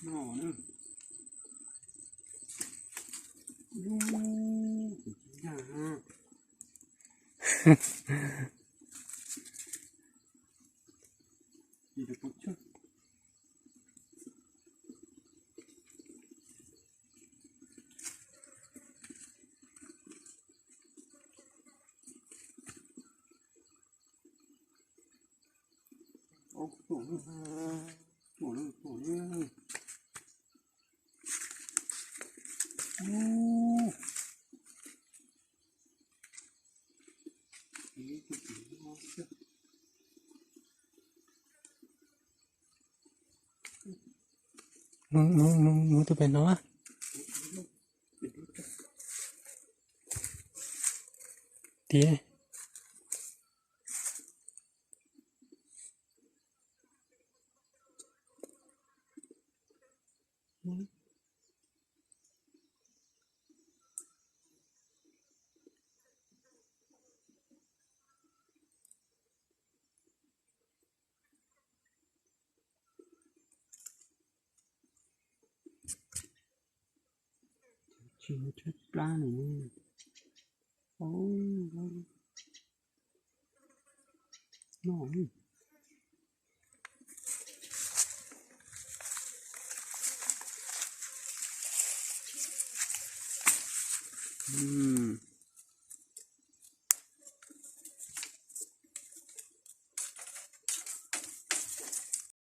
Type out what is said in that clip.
No na. Ub, tus tsis yog. Ib tus pov tseg. Ub, tuaj na, tuaj na, tuaj na. Ub. Mus, mus, mus, mus tus pem no. Tiag. Tsis muaj tshaib plab li. Ub, no. Mm,